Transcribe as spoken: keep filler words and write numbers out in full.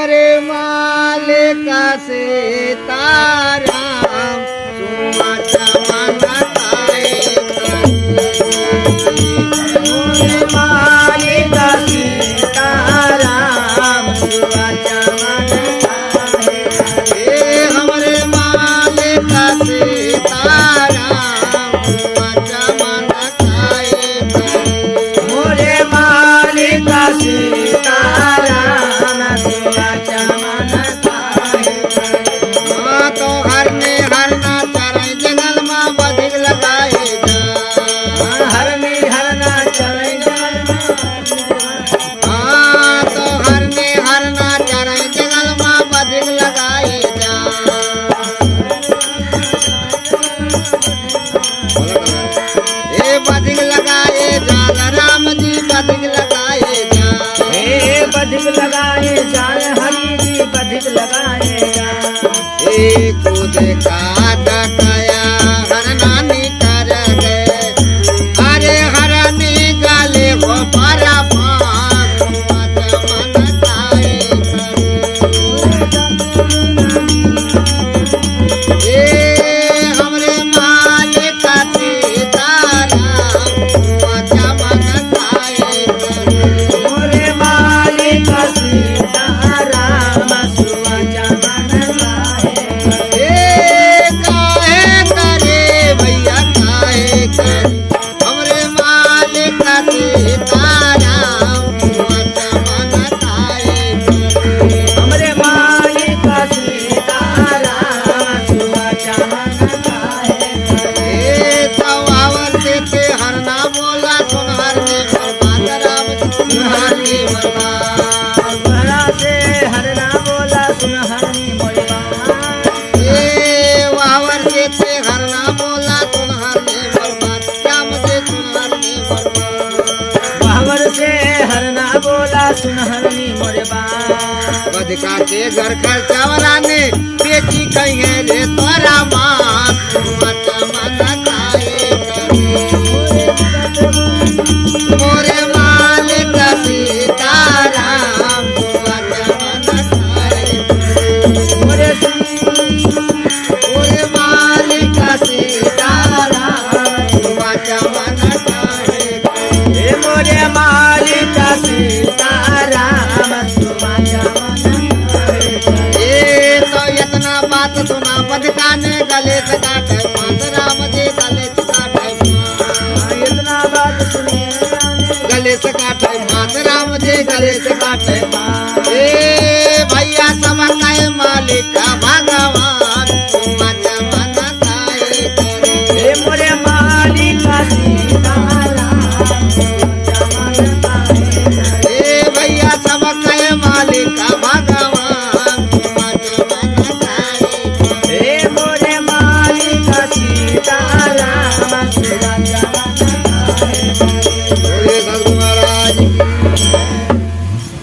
अरे मालिक सीताराम, सुमत मन काहे करी। मोरे मालिक सीताराम, सुमत मन काहे करी। हे हमरे मालिक सीताराम, सुमत मन काहे करी। मोरे मालिक सीताराम, सुमत मन काहे करी। हाँ, तो हरनी हरना चरई जंगल मा बधिक लगाए जा। हाँ, हरनी हरना चरई जंगल मा। हाँ, तो हरनी हरना चरई जंगल मा बधिक लगाए जा। ए बधिक लगाए जाल राम जी, बधिक लगाए जाल। ए बधिक लगाए जाल हरि जी, बधिक लगाए जाल। ए कूदे काट कया हरना निकर गए। अरे हरनी गाले हो पारा पास, मत मन काए करू। ए हमरे मालिक सीताराम, सुमत मन काहे करू। मोरे मालिक सीताराम, सुमत मन काहे करू। ए काहे करे भैया, काहे करे। हमरे मालिक सीताराम, सुमत मन काहे करू। हमरे मालिक सीताराम, सुमत मन काहे करू। ए तो वावर से ते हरना बोला, सुन हरनी मोर बात राम जी, सुन हरनी मोर बात। वावर से हरना बोला, सुन हरनी मोर बात। ए वावर से ते हरना बोला, सुन हरनी मोर बात। राम जी सुन हरनी मोर बात। वावर से हरना बोला, सुन हरनी मोर बात। बधिका के घर खर्चावा रानी, बेटी कहिए रे तोरा माँ। सुमत मन काहे करू। मोरे मालिक सीताराम, सुमत मन काहे करू। मोरे ओरे मालिक सीताराम, सुमत मन काहे। ए मोरे मालिक सीताराम, सुमत मन काहे। ए तो इतना बात सुना बधिका ने, गले से काटे माथ राम जी, गले से काटे माथ। इतना बात सुनी गले से काटे माथ राम जी, गले से काटे माथ।